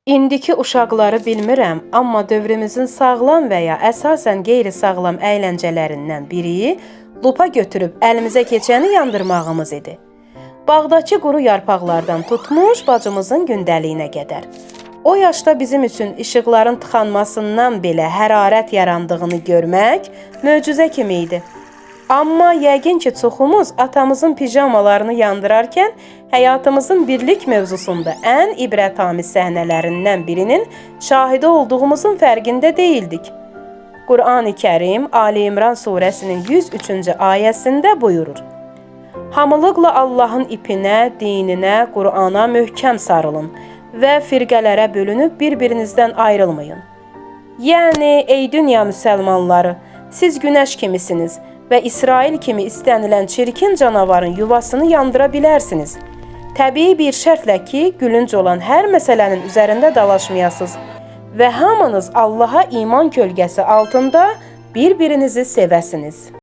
İndiki uşaqları bilmirəm, amma dövrümüzün sağlam və ya əsasən qeyri-sağlam əyləncələrindən biri lupa götürüb əlimizə keçəni yandırmağımız idi. Bağdakı quru yarpaqlardan tutmuş bacımızın gündəliyinə qədər. O yaşda bizim üçün işıqların tıxanmasından belə hərarət yarandığını görmək möcüzə kimi idi. Amma yəqin ki, çoxumuz atamızın pijamalarını yandırarkən həyatımızın birlik mövzusunda ən ibrətamiz səhnələrindən birinin şahidi olduğumuzun fərqində deyildik. Qurani-Kərim Ali İmran surəsinin 103-cü ayəsində buyurur: Hamılıqla Allahın ipinə, dininə, Qurana möhkəm sarılın və firqələrə bölünüb bir-birinizdən ayrılmayın. Yəni ey dünya müsəlmanları, siz günəş kimisiniz və İsrail kimi istənilən çirkin canavarın yuvasını yandıra bilərsiniz. Təbii bir şərtlə ki, gülünc olan hər məsələnin üzərində dalaşmayasınız və hamınız Allaha iman kölgəsi altında bir-birinizi sevəsiniz.